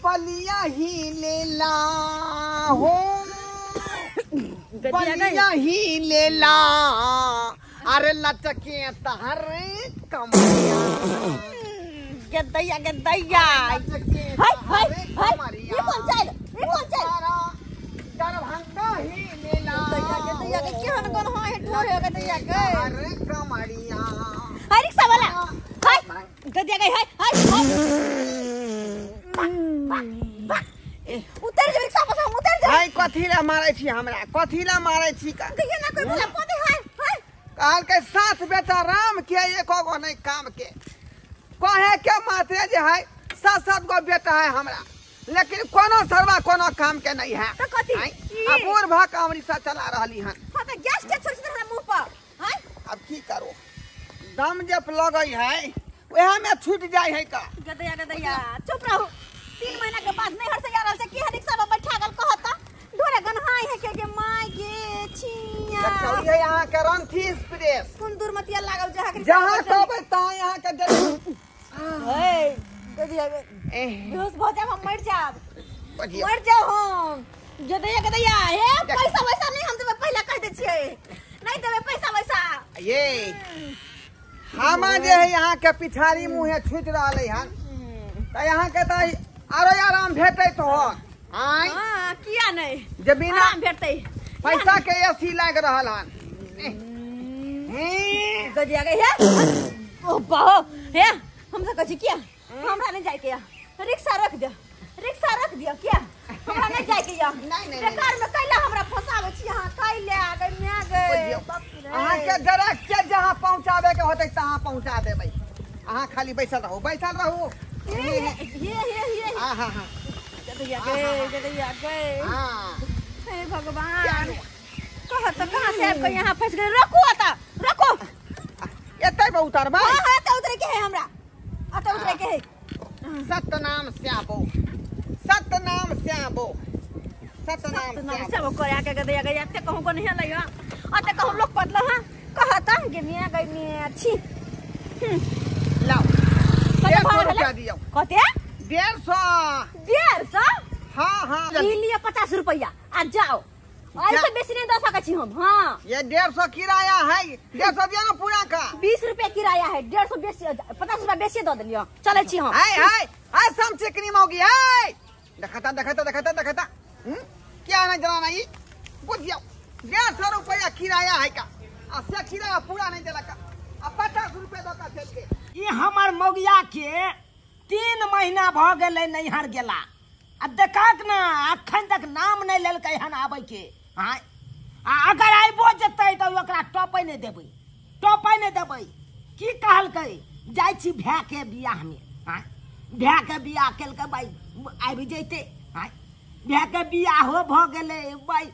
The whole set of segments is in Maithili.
बलिया ही लेला हो, बलिया ही लेला, अरे लचके तहर कमरिया। गदैया गदैया हाय हाय हाय, ये कौन चल, ये कौन चल? दरभंगा ही लेला। गदैया के केहन कोन हाय ठोर हो गदैया के अरे कमरिया। हाय रिक्शा वाला, हाय गदैया के, हाय हाय हाय, उतर जा रिक्शा पर से, उतर जा। हाय कथी ला मारै छी हमरा, कथी ला मारै छी का? गदैया ना कोई बोला पोते। हाय हाय, कहल के सात बेटा राम के, एको गो नहीं काम के। कहे के माते जे है सात सात गो बेटा है हमरा, लेकिन कोनो सरवा कोनो काम के नहीं है। तो कथी आ बूढ़ भ के हम रिक्शा चला रहली हन। हां त गैस के छोड़ हमरा मुंह पर। हाय अब की करो, दम जब लगई है वह में छूट जाय है का। गदैया गदैया चुप रहो, 3 महीना के बाद नहीं हर से यार से की रिक्शा पर बैठा गल कहता ढोरे गनहाई है के my गे छिया। देखो ये यहां के रंथी एक्सप्रेस कोन दुर्मतिया लागल जहां के जहां कहबै तहां यहां के ए गदैया बेहोश भ जाब हम, मर जाब, मर जाब हम। गदैया गदैया हे पैसा वैसा नहीं हम देबै, पहला कह दे छियै नहीं देबै पैसा वैसा। ये हम जे है यहाँ के पिछाड़ी मुँहे छूट रहलै हन त यहाँ के त आरो आराम भेटै तो आय। हां किया नहीं जे बिना आराम भेटतै, पैसा के एसी लाग रहल हन। गदिया गई हे ओ बाहो हे, हम त कहै छी किया हमरा नहीं जाय के या, रिक्शा रख दे, रिक्शा रख दिया किया हमरा नहीं जाय के या। नहीं नहीं, बेकार में कैला हमरा फसाबै छी अहाँ, कैला गई my गई। अहाँ के डायरेक्ट के जहाँ पहुँचाबे के होतै तहाँ पहुँचा देबै, अहाँ खाली बैसल रहू, बैसल रहू। हे हे हे हे, हां हां हां गदैया गई गदैया गई। हां हे भगवान, कह त कहां से आबि के यहाँ फंस गए। रखो आता रखो, एतै पर उतरबै। हां हां त उतरे के है हमरा, अत उतरे के है। सतनाम श्याबो, सतनाम श्याबो, सतनाम श्याबो करया के गदैया गई। एते कहूं को नहीं लइया, अते कहूं लोग पतला। हां कहता गे मिया गई मिया छी। लाओ 150 रुपया दियो। कते? 150। 150? हां हां ई लिया 50 रुपया आ जाओ, ऐसे बेसी नहीं दऽ सकै छी हम। हां ये 150 किराया है, 150 दिया ना पूरा का। 20 रुपया किराया है, 150 बेसी 50 रुपया बेसी दऽ देलियो, चलै छी हम। हाय हाय हाय सम चिकनी मौगी हाय, देखता देखता देखता देखता क्या ना जनाना ई बुझियो 150 रुपया किराया है का, आ से किराया पूरा नहीं देला का, आ 50 रुपया दऽ का चल के। ई हमर मौगिया के 3 महीना भ गेलै नैहर गेला, आ देखाक ना अखन तक नाम नहीं लेलकै हन आबै के। हाँ आ अगर आइबो जेतै तऽ ओकरा टपै नहि देबै, टपै नहि देबै। की कहलकै जाइ छी भाय के बियाह में। हाँ भाय के बियाह केलकै भाई आबि जैतै। हाँ भाय के बियाहो भऽ गेलै भाई,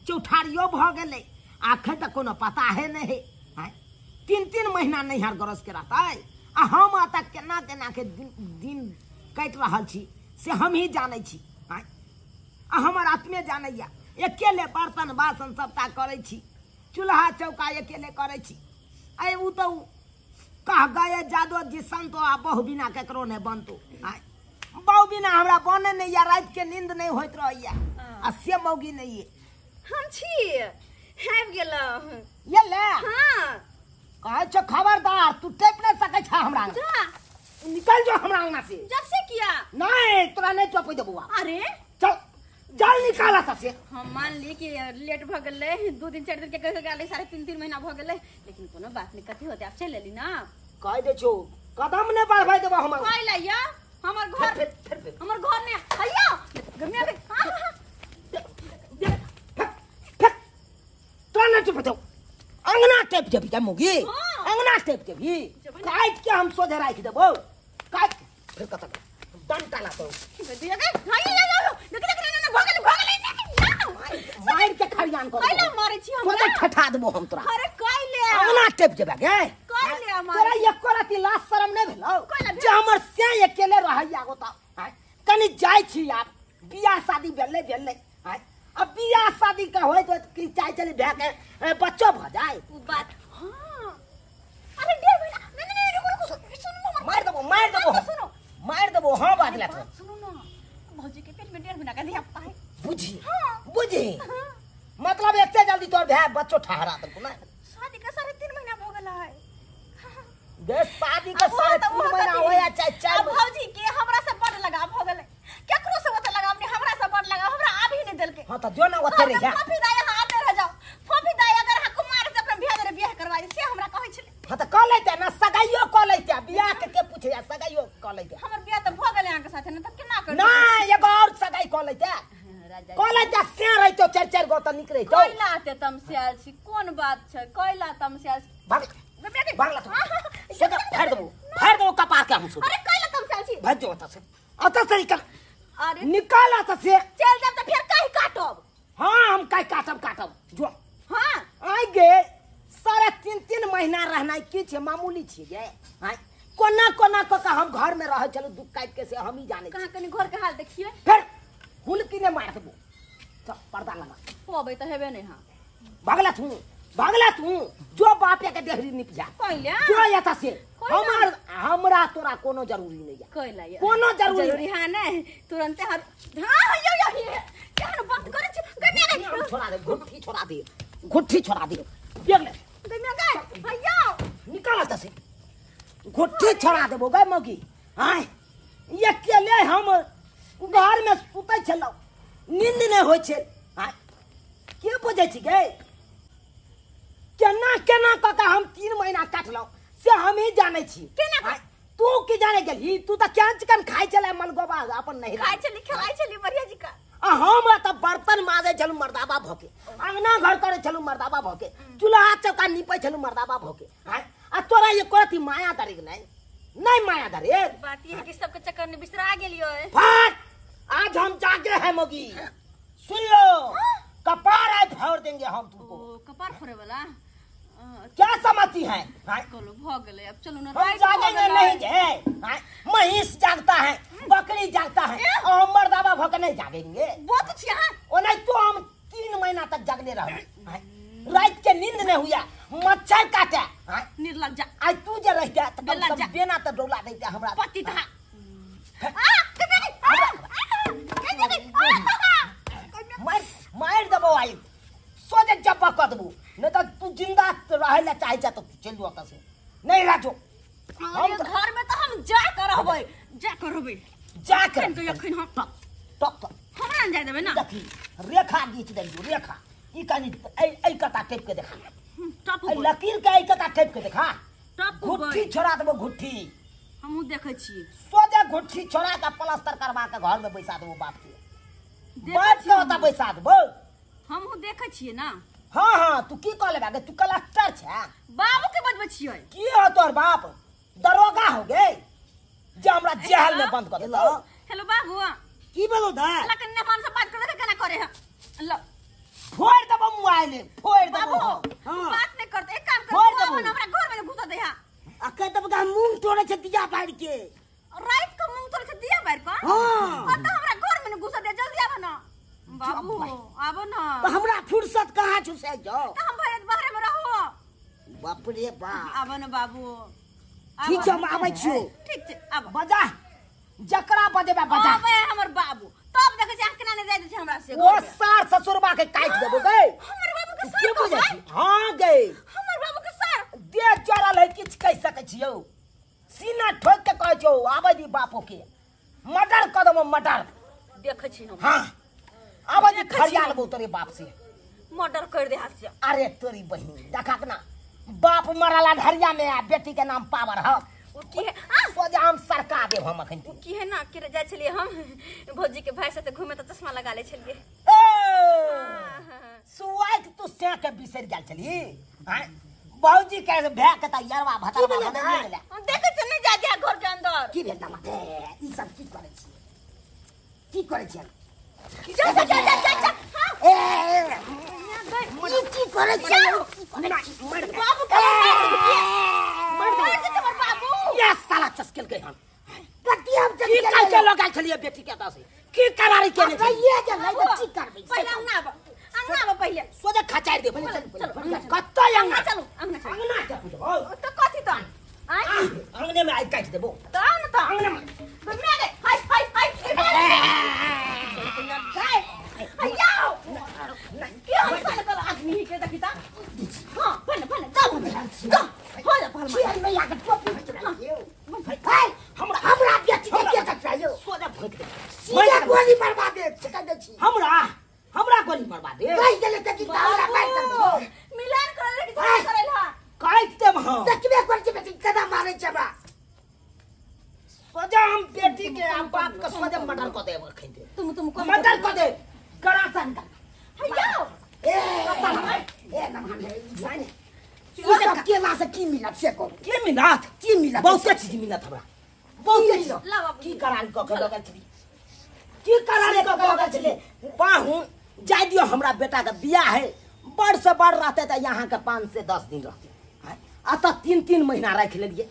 चौठारियो भऽ गेलै, अखन तक कोनो पता है नहीं है। हाँ 3-3 महीना नैहर गरज के रहतै, आ हम एतऽ केना केना के दिन काटि रहल छी से हम ही जानै छी। हाँ आ हमर आत्मे जानैया, अकेले बर्तन बासन सबटा करै छी, चूल्हा चौका अकेले करै छी। अरे उ तऽ कह गए जादो जी संतो आ बहु बिना केकरो नहि बनतो। आय बहु बिना हमरा बने नहि या, राति के नींद नहि होइत रहैया, आ से मौगी नहि ये। हम छी आबि गेलहुँ ये ले। हां कहै छौ खबरदार तू टेप नहि सकै छ हमरा, जा निकल जो हमरा अंगना से। जब से किया नहीं तोरा नहीं टपै देबौ। अरे चल चल निकाल से। हम मान ली कि लेट भ गेलै, 2 दिन 4 दिन के कह गेलै, 3.5 महीना भ गेलै, लेकिन कोनो बात नहीं, कथी होते आप चल लेली ना। कह दे छौ कदम नहीं बढ़बै देबौ हमर। कह लइया हमर घर, फिर हमर घर ने हैया गमिया के। हां हां तोरा नहीं टपै देबौ, अंगना टेप जेबी का मुगी, अंगना टेप जेबी, काट के हम सोझे राखि देबौ, काट फिर कत डंटा लातो गदिया के। हाय या या देख देख ना भगल भगल मार के खरियान कर कैला मारै छी हमरा, तोरा ठठा देबो हम तोरा। अरे कैले अंगना टेप जेबे गे, कैले मार तोरा एको राति लाज शरम नै भेलौ जे हमर से अकेले रहैया गो त। कनि जाइ छी आब बियाह शादी भेलै भेलै, अब बियाह शादी का होय तो की चाय चली भए के बच्चो भ जाय उ बात। हां अरे 1.5 महीना नहीं नहीं रुको रुको सुनो, मार देबो, मार देबो, सुनो मार देबो। हां बात ले सुनो ना, डेढ़ महीना के धिया पुता है। बुझी हां बुझी मतलब एते जल्दी तोर भाई बच्चो ठहरा देलको ना। शादी के 3.5 महीना भ गेल है। गे शादी के 3.5 महीना होया चाहे 4 महीना। भौजी के हमरा से बड़ लगाव हो गेलै, केकरो से ओते लगाव नहीं, हमरा से बड़ लगाव, हमरा आभी नहीं देलके। हां त जो ना ओते रह जा। फोफी दाई यहां आते रह जाओ, फोफी दाई अगर हा कुमार से अपन बियाह दे बियाह करवा दे से हमरा कहै छलै। हां त क लैते ना सगाइयो क लैते, बियाह के पूछे या सगाइयो क लैते। हमर बियाह त भ गेलै अहाँ के साथे न त केना कर ना एगो और सगाई क लैते क लैते से रहितो चार चार गो त निक रहितो। कैला ते तमस्याल छी, कोन बात छै कैला तमस्याल छी? भाग भागला तू से फाड़ देबो, फाड़ देबो कपार के हम सुन। अरे कैला तमस्याल छी? भाग जो ओतऽ से, ओतऽ से निकल। अरे निकल ओतऽ से। चल जाब त फेर काहे काटब? हां हम काहे काटब काटब जो। हां आइ गे 3.5 महीना रहनाइ की छै मामूली छी गे। हां कोना कोना क के हम घर में रहै छलु दुख काटि के से हम ही जानै। कहां कनी घर के हाल देखिए। फेर हुलकी ने मार देबो। चल पर्दा लगा। होबै त हेबे नै। हां भागला तू भागला तू जो बापे के देहरी निपजा कैला जो एता से हमर हमरा तोरा कोनो जरूरी नहीं है। कैला कोनो जरूरी जरूरी हां नै तुरंते हां हां यो यो केहन बात करै छी गने गने छोड़ा दे घुट्ठी छोड़ा दे घुट्ठी छोड़ा दे देख ले गने गए भैया निकाल एता से घुट्ठी छोड़ा देबो गए मौगी। हां ये अकेले हम घर में सुतै छलौ नींद नै होय छै। हां के बुझै छी गे केना केना क के हम 3 महीना काटलौ से हम ही जानै छी। केना तू की जाने गेलही? तू त केहन चिकन खाइ छलै मलगोबा अपन नहीं खाइ छली खेलाइ छली बढ़िया जी का। आ हम त बर्तन माजै छलु मर्दाबा भके, अंगना घर करै छलु मर्दाबा भके, चूल्हा चौका नीपै छलु मर्दाबा भके। हां आ तोरा ये करती माया दरेग नहीं नहीं माया दरे। बात ये है कि सबके चक्कर में बिसरा गेलियो। फाट आज हम जागे हैं मोगी सुन लो कपार आए फोड़ देंगे हम तुमको। ओ कपार फोड़े वाला क्या समझती है? चलो भ गेलै अब चलो ना। हम जागेंगे नहीं जे महीस जागता है बकरी जागता है और मर्दाबा भके नहीं जागेंगे। वो तो छी हां ओ नहीं तो हम 3 महीना तक जागले रहे, रात के नींद नहीं हुआ, मच्छर काटे। निर्लज्ज आज तू जे रहते त कम से कम बेना त डोला देते हमरा पति था। मार मार देबो आई सोजे जब्बा क देबो नहीं तो तू जिंदा रहे ला चाहे जा तो चल जो से नहीं राजो। हम घर में तो हम जा कर रहबै जा कर रहबै जा कर तो अखन हम टप टप हमरा न जाय देबै ना। देखी रेखा घीच देलियो रेखा ई कनी ऐ ऐ कता टेप के देखा टप ऐ लकीर के ऐ कता टेप के देखा टप घुट्ठी छोड़ा देबो घुट्ठी हमहु देखै छी सोजे घुट्ठी छोड़ा के प्लास्टर करवा के घर में बैसा देबो बाप के बाप के ओता बैसा देबो। हमहु देखै छियै ना। हां हां तू की कह लेबा तू कलेक्टर छे बाबू के बजबै छियै की हो तोर बाप दरोगा हो गे जे हमरा जेल में बंद कर देलो। हेलो बाबू की बोलो दा लकन मेहमान से बात करे केना करे है लो फोड़ देबो मोबाइल फोड़ देबो। हां बात नहीं करते एक काम कर तू हमरा घर में घुसा दे। हां आ कह तब का मुंह तोड़े छै दिया बाहर के रात को मुंह तोड़े छै दिया बाहर का। हां आ त हमरा घर में घुसा दे जल्दी आबो ना बाबू आबो ना। तो हमरा फुर्सत कहां छु से जाओ त हम भरे बाहर में रहो। बाप रे बाप आबो ना बाबू ठीक छै हम आबै छियो। ठीक छै आबो बजा जकरा बजेबा बजा आबे हमर बाबू तब देखै छै केना नै जाय दै छै हमरा से ओ सार ससुरबा के काटि देबो गै। हमर बाबू के सार के बुझै छी? हां गै हमर बाबू के सार दे चरल है किछ कहि सकै छियौ सीना ठोक के कहै छियौ आबै दी बापो के मर्डर क देबो मर्डर देखै छी हम। हां आबै दी फरियाल लेबो तोरे बाप से मर्डर कर दे हाथ से। अरे तोरी बहिन देखा ना बाप मरला ढरिया में आ बेटी के नाम पावर ह ओ की है आ सोजा हम सरका देब हम अखन। ओ की है ना के जाय छलिए हम भौजी के भाई साथे घूमे त चश्मा लगा ले छलिए। ए सुआइक तू से के बिसर गेल छली। हां भौजी के भाई के त यरवा भतरवा बना गेला हम देखै छी नहीं जाय दे घर के अंदर। की भेल दामा ई सब की करै छी की करै छी जा जा जा जा जा हां ए ई की करै छी बाबू के मर दे हमर बाबू ये साला चस्केल के हम कति हम की काल के लगाल छलिए बेटी के ता से की करारी केने छलिए ये जे नहीं त की करबै पहिले अंगना आब अंगना आब पहिले सोझे खचारि दे चल कत्तो अंगना चलू अंगना चलू अंगना के पूजबो त कथि त आइ अंगने में आई काटि देबो त आउ न त अंगने में घुमिया गए हाय हाय हाय भोंक दे सीधा गोली मरवा दे से कह दे छी। हमरा हमरा गोली मरवा दे रहि गेलै त की हमरा मारि दे मिलान करे के झगड़ा करैल हा काटि देब हम देखबे कर छी बेटी कदा मारै छै हमरा सजा हम बेटी के आ बाप के सजा मर्डर क देब अखन दे तुम कम मर्डर क दे गड़ा सा निकाल हैयो ए ए नमन है ई सब केला से की मिलत से कहू के मिलत की मिलत बहुते चीज मिलत हमरा बहुते चीज की कराल क के लगल छली की कराल क के लगल छली पाहु जाय दियो हमरा बेटा के बियाह है बड़ से बड़ रहते त यहाँ के 5 से 10 दिन रहते आ त 3-3 महीना राखि लेलिए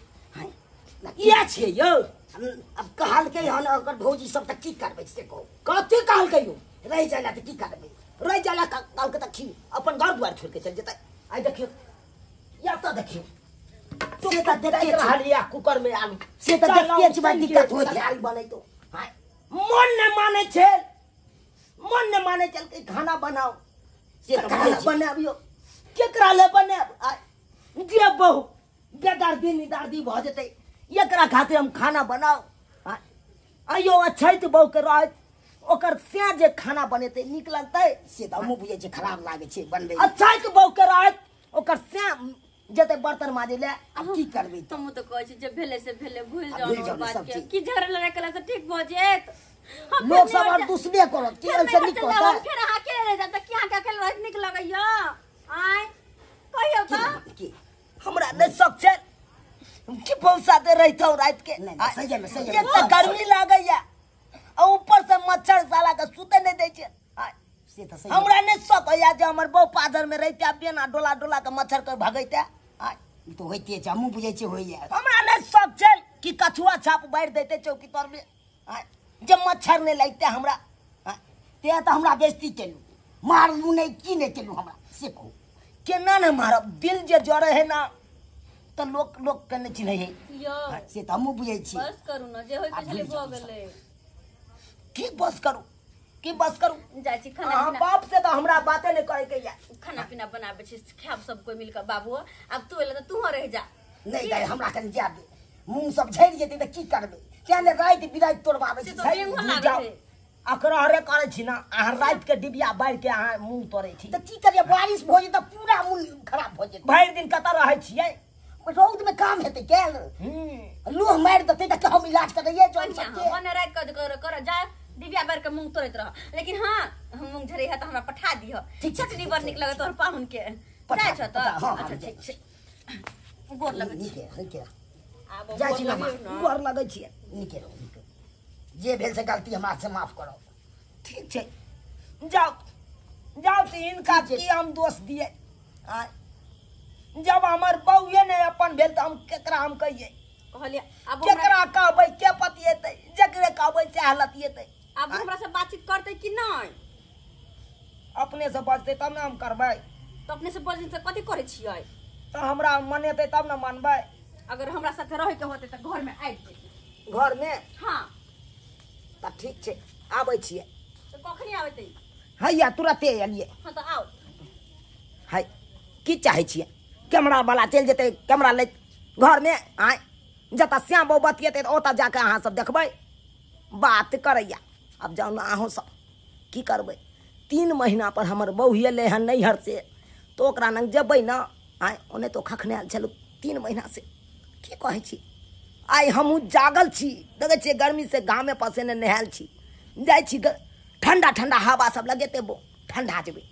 इएह छियै यौ। अब कहलकै हन अगर भौजी सब त की करबै से कहू कथी कहलकै यौ रहि जाय ला त की करबै रहि जाय ला कहलकै त खी अपन घर दुआर छोड़ के चल जेतै। आइ देखियौ या त देखियौ से त देखते रहलिया कुकर में आलू से त देखते छी बड़ दिक्कत होइत तरकारी बनैतो मन न मानै छै मन न मानै चल के खाना बनाओ से त खाना बनाबियो केकरा ले बनाब जे बहु बेदर्दी निदर्दी भ जेतै एकरा खातिर हम खाना बनाओ आइयो अछैत बहु के रहत ओकर से जे खाना बनेतै नीक लगतै से त हमहूँ बुझै छियै खराब लागै छै बनबै अछैत बहु के रहत ओकर से जेतै बर्तन माजे ले। आब की करबै तुम त कहै छी जे भेलै से भेलै भूल आब जाओ भूलि जाउ ने बात सब के चीज। की झगड़ा लड़ाई केला से ठीक भ जेत हम लोग सब और दुश्मने करत की ऐसे नीक हम होतै फेर अहाँ अकेले रहि जाब त की अहाँ के अकेले रहत नीक लगैया आय कहियौ त की हमरा नहि शौक छै कि बहु साथे रहितौ राति के नहि, नहि, सही में, सही में। एक तऽ गर्मी लागैया आ ऊपर से मच्छर साला के सुते नहि दै छै। से त सही हमरा नहि शौक होइया जे हमर बहु पाजर में रहिते बेना डोला डोला के मच्छर के भगैते। ई त होइते छै हमहूँ बुझै छियै होइया। हमरा नहि शौक छै कि कछुआ छाप बारि दैते चौकी तर में जे मच्छर नहि लगते हमरा। ते त हमरा बेइज्जती केलू मारलू नहि की नहि केलू हमरा से कहू केना ने मारब दिल जे जरे है ना त लोक लोक के नहि चिन्है है यौ से त हमहूँ बुझै छी। बस करू न जे होय के आब छलै भूलि जाउ भ गेलै की बस करू की बस करू जाइ छी खाना अहाँ पीना बाप से त हमरा बाते नहि करे के या खाना पीना बनाबै छी खायब सब कोइ मिल के बाबू आब तू एले त तूहो रहि जा नहि दाइ हमरा कनि जाय दे मुँह सब झड़ि जेतै त की करबै किया ने राति बिराति तोड़बाबै से छी तो झड़ि डेंगू लागै जाउ है अकरहरे करै छी ना अहाँ राति के डिबिया बारि के अहाँ मुँह तोड़ै छी त की करियै बारिश भऽ जेतै त पूरा मुँह खराब भऽ जेतै भरि दिन कतऽ रहै छियै रौद में काम हेतै कैल लोह मारि देतै त हम इलाज करैयै जन बढ़िया सबके हाँ मने राति के कर कर जा डिबिया बार के मूंग तोड़ैत रह लेकिन हाँ मूंग झरे है त हमरा पठा दिह ठीक छै, चटनी बड़ नीक लगत तोहर पाहुन के पठा जाइ छ त पठा, हाँ, हाँ, अच्छा जाइ ठीक छै गोर लगै छी नीके नीके आब जाइ गोर छी मामा। लगियौ न। गोर लगै छियै नीके रहू नीके जे भेल से गलती हमरा से माफ करब। ठीक छै जाउ जाउ तऽ हिनका की हम दोष दियै आँय जब हमर बहुए नहि अपन भेल तऽ हम केकरा हम कहियै कहलियै आब हमरा केकरा कहबै के पतिएतै जकरे कहबै सएह लतिएतै आब हमरा से बातचीत करतै कि नहि अपने से बजतै तब ने हम करबै त अपने से बजै से कथी करै छियै तऽ हमरा मनेतै तब ने मानबै अगर हमरा साथे रहै के होतै त घर में आबि जेतै घर में हाँ तऽ ठीक छै आबै छियै त कखनी आबेतै हैया तुरते एलियै हाँ त आउ है की चाहै छियै कैमरा वाला चलि जेतै कैमरा लैत घरमे आँय जतऽ श्याम बहु बतियेतै तऽ ओतऽ जाकऽ अहाँ सब देखबै बात करैया। आब जाउ ने अहूँ सब की करबै 3 महीना पर हमर बहु एलै हन नैहर से तऽ ओकरा लग जेबै ने आँय ओने तो खखने आयल छलहुँ 3 महीना से की कहै छी आइ हमहूँ जागल छी देखै छियै गर्मी से घामे पसेने नहायल छी जाइ छी ठंडा ठंडा हवा सब लगेतै बो ठंडा जेबै।